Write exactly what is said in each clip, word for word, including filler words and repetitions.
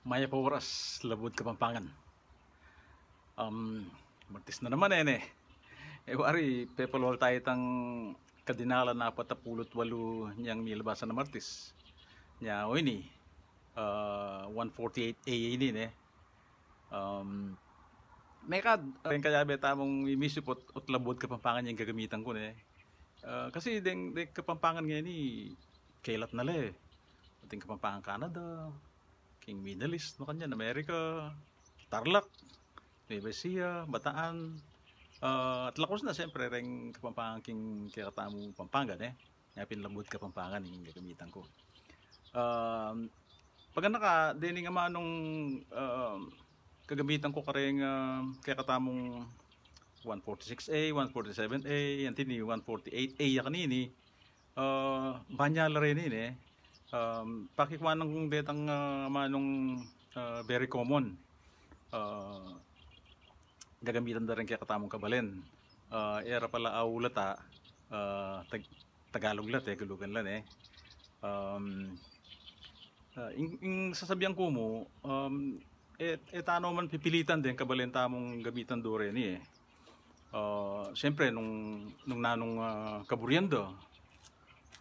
Mayap a oras, Labuad Kapampangan. Um, Martis na naman e, ne? E wari, pepalwal tayu itang kadinalan apat a pulu't walu niyang milabasan a Martis. Nya, o ini, ah, one forty-eight A ini, ne? Um, mekad, reng kayabe tamung imisip ot, ot Labuad Kapampangan yang gagamitan ku, ne? Ah, kasi deng, deng Kapampangan ngeni, kelat na la e. Ating Kapampangan Canada, king Middle East, makanyan, America, Tarlac, Nueva Ecija, Bataan, ah, at lakus na, siyempre, reng Kapampangan king kekatamung Pampanga, ne? Nya pin Labuad Kapampangan ing gagamitan ku. Um, paganaka, dening amanung, um, gagamitan ku kareng, um, kekatamung one forty-six A, one forty-seven A, anti ini one forty-eight A ya kanini, ah, banya la reni, ne? Um, pakikuanan kung detang, ah, amanung, ah, very common. Ah, gagamitan da reng kekatamung kabalen. Ah, e ra pala Aulata, ah, Tag-, Tagalog la, Tegalugan la, ne? Um, ah, ing, ing sasabian ku mu, um, e, e tana man pipilitan deng kabalen tamung gamitan do reni e. Ah, siyempre, nung, nung nanung, ah, kaburian da,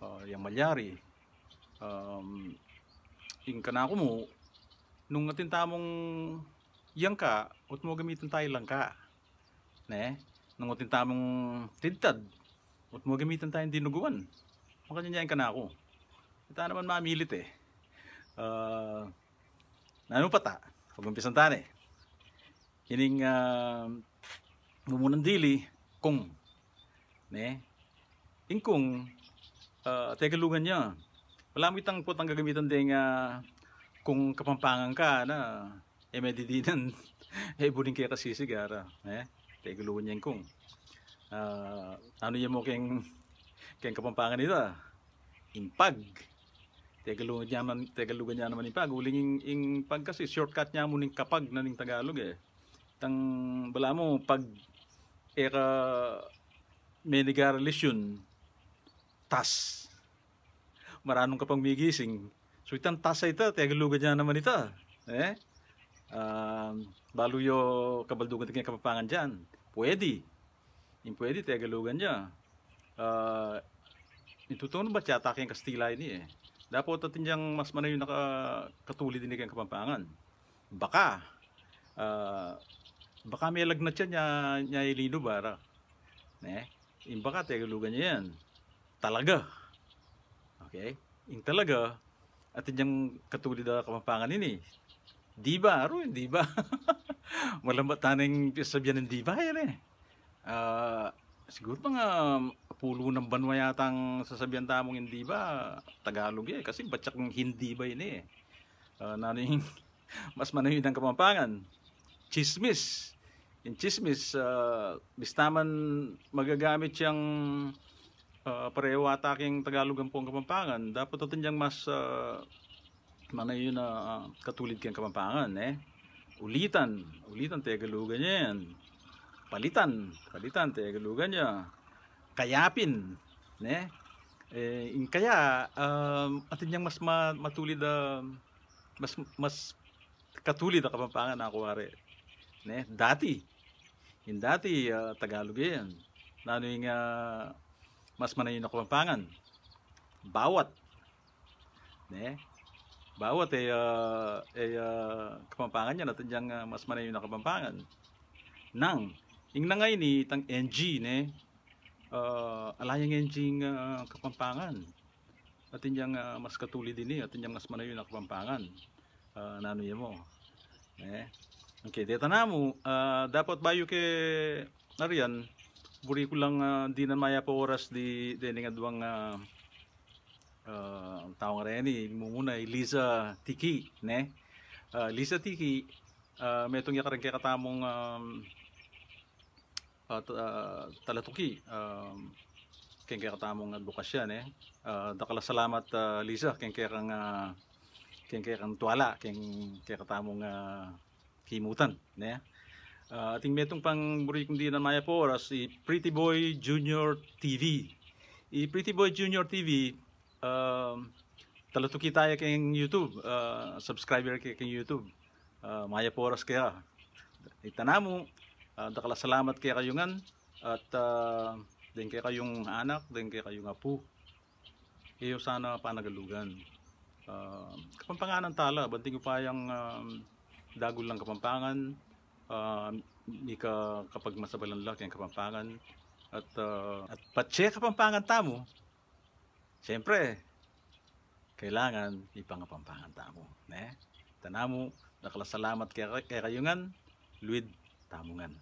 ah, yang malyari, um, ing kanaku mu, nung atin tamung yangka, ot mu gamitan tayang langka, ne? Nung atin tamung tidtad, ot mu gamitan tayang dinuguan. Makanyan ya ing kanaku. E tana man mamilit e. Ah, nanu pa ta? Pagumpisan ta ne. Ining, ah, mumunang dili, kung. Ne? Ing kung, ah, Tegalugan ya. Balamu itang potang gagamitan deng, ah, kung Kapampangan ka, na, e me didinan, e buring keka sisiga ra, ne? Tegalugan ya ing kung. Ah, nanu ya mu keng, keng Kapampangan ita? Ing pag. Tegalugan ya naman, Tegalugan ya naman ing pag. Uling ing, ing pag kasi shortcut ya mu ning kapag na ning Tagalog e. Tang balamu pag e ka meniga relasyon, tas maranun ka pang migising. So itang tas a ita, Tegalugan ya naman ita, e? Ah, balu yu kabaldugan ta keng Kapampangan dian. Pwedi. Ing pwedi, Tegalugan ya. Ah, ing tutung na ba, yata keng Kastila ini e. Dapot atin yang mas manayun a ka-, katulid ini keng Kapampangan. Baka. Ah, baka melagnat ya, nya, nya ilinuba ra. Ne? Ing baka, Tegalugan ya yan. Talaga. Okay? Ing talaga, atin yang katulid a Kapampangan ini. Diba, aru, diba? Malambat tana ing sasabian ning diba yan e. Ah, siguru mga pulunan banua yatang sasabian tamung ing diba, Tagalog e. Kasi batyak ing hindi ba ini e. Ah, nanu ing mas manayun a Kapampangan? Tsismis. Ing tsismis, ah, bista man magagamit yang, ah, pareho ata keng Tagalog ampong Kapampangan, dapot atin yang mas, ah, manayun a, ah, katulid keng Kapampangan, ne? Ulitan, ulitan, Tegalugan ya yan. Palitan, palitan, Tegalugan ya. Kayapin, ne? E, ing kaya, um, atin yang mas ma-, matulid a, mas, mas katulid a Kapampangan, aku wari. Ne? Dati. Ing dati, ah, Tagalog yan. Nanu ing, ah, mas manayun a Kapampangan? Bawat. Ne? Bawat e, ah, e, ah, Kapampangan yan, atin yang, ah, mas manayun a Kapampangan. Nang. Ing nang a ini, itang N G, ne? Ah, ala yang N G ing, ah, Kapampangan. Atin yang, ah, mas katulid ini, atin yang mas manayun a Kapampangan. Ah, nanu ya mu? E. Okay, deta namu, ah, dapot bayu ke narian, buri ku lang, ah, dinan mayap a oras di, dening aduang, ah, ah, tau ngeni, mumuna i Liza Tiki, ne? Ah, Liza Tiki, ah, metung ya kareng kekatamung, um, ah, ta-, ah, talatuki, um, keng kekatamung adbokasya, ne? Ah, dakal a salamat, ah, Liza, keng kekang, ah, keng kekang tiwala, keng kekatamung, ah, kimutan, ne? Ah, ating metung pang buri kung dinan mayap a oras, i Pretty Boy Junior T V. I Pretty Boy Junior T V, um, talatuki taya keng YouTube, ah, subscriber ke keng YouTube. Ah, mayap a oras keka. Ita namu, ah, dakal a salamat kekayu ngan, at, ah, deng kekayung anak, deng kekayung apu, e yu sana panagalugan. Ah, Kapampanganan tala, banting yu pa yang, ah, dagul nang Kapampangan, ah, mika kapagmasabalan la keng Kapampangan, at, ah, at patse Kapampangan tamu, siyempre, kailangan ipangapampangan tamu, ne? Ita namu, dakal a salamat ke, kekayu ngan, luid tamu ngan.